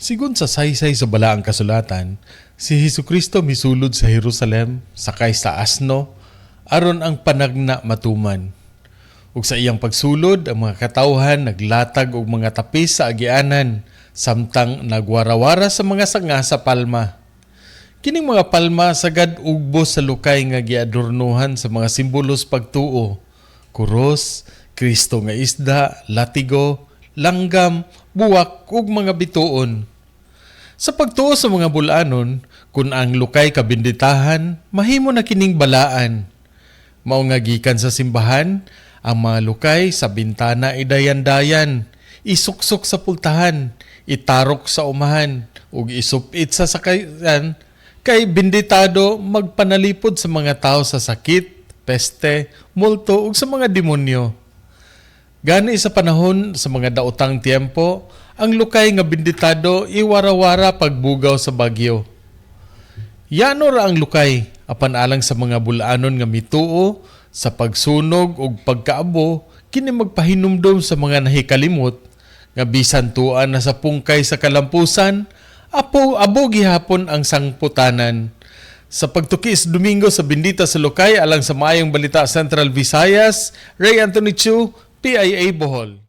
Sigon sa saysay sa Balaang Kasulatan, si Hesukristo misulod sa Jerusalem sakay sa asno aron ang panagna matuman. Ug sa iyang pagsulod, ang mga katawhan naglatag og mga tapis sa agianan samtang nagwarawara sa mga sanga sa palma. Kining mga palma sagad ugbos sa lukay nga giadornohan sa mga simbolos pagtuo: kuros, Kristo nga isda, latigo, langgam, buwak ug mga bituon. Sa pagtuo sa mga bulanon, kung ang lukay kabinditahan, mahimo na kining balaan. Mao nga gikan sa simbahan, ang mga lukay sa bintana idayan-dayan, isuksok sa pultahan, itarok sa umahan, ug isupit sa sakayan, kay binditado magpanalipod sa mga tao sa sakit, peste, multo ug sa mga demonyo. Gani sa panahon sa mga daotang tiempo, ang lukay nga binditado iwarawara pagbugaw sa bagyo. Yano ra ang lukay apan alang sa mga bulanon nga mituo sa pagsunog ug pagkaabo, kini magpahinumdom sa mga nahikalimot nga bisan tuan na sa pungkay sa kalampusan, apo abo gihapon ang sangputanan. Sa pagtuki sa Domingo sa Bendita sa Lukay, alang sa Maayong Balita Central Visayas, Ray Anthony Chu, PIA Bohol.